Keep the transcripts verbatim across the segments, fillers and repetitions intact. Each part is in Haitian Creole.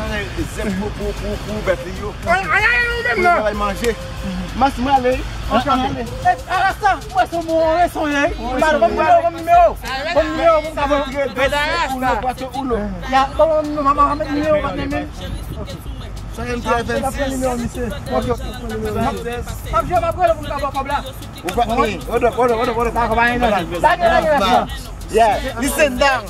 chanje zèb pou, pou, pou, pou bèt li yo. Ay, ay, ay, nou menm nan. Travay manje. Mas, mwen ale. Mwen ale. E, Arasta, mwen se yon bon reson, ye. Ban m nimewo, ban m nimewo. Ban m nimewo, ban m nimewo. Rèd Arasta. Ya, ban m nimewo, ban m nimewo, patnè, men. Swasann trè vennsis. Nimewo, misye. Ok, ok. M ap jwe, m ap rele pou m ka ba w kòb la. Ou pa, hold up, hold up, hold up, hold up. Lage, lage, lage. Yeah, listen down.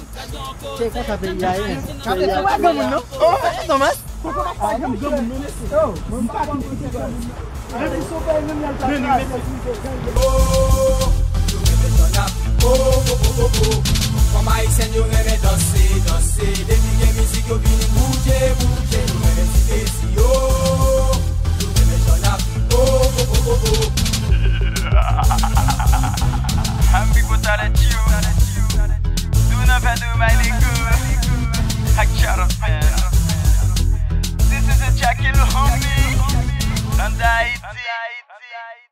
Se konsa peyi a ye. Ou pa granmoun, non? Oh, Thomas. Poko pa granmoun, non, mesye. Oh, m pa konn ki se granmoun, non. Menm si son peyi menm lè l ta travay. Oh, yo gen bezwen ap, oh, oh, oh, oh, oh. Fanm ayisyèn yo renmen danse, danse. Depi gen mizik yo vin bouje, bouje. Yo renmen ti mezi yo. Yo renmen turn up, oh, oh, oh, oh, oh. Happy Got Talent Show. Tou nan fè tou bay lego. Ak Charles, man. This is a Jackie Homie. From the Haiti.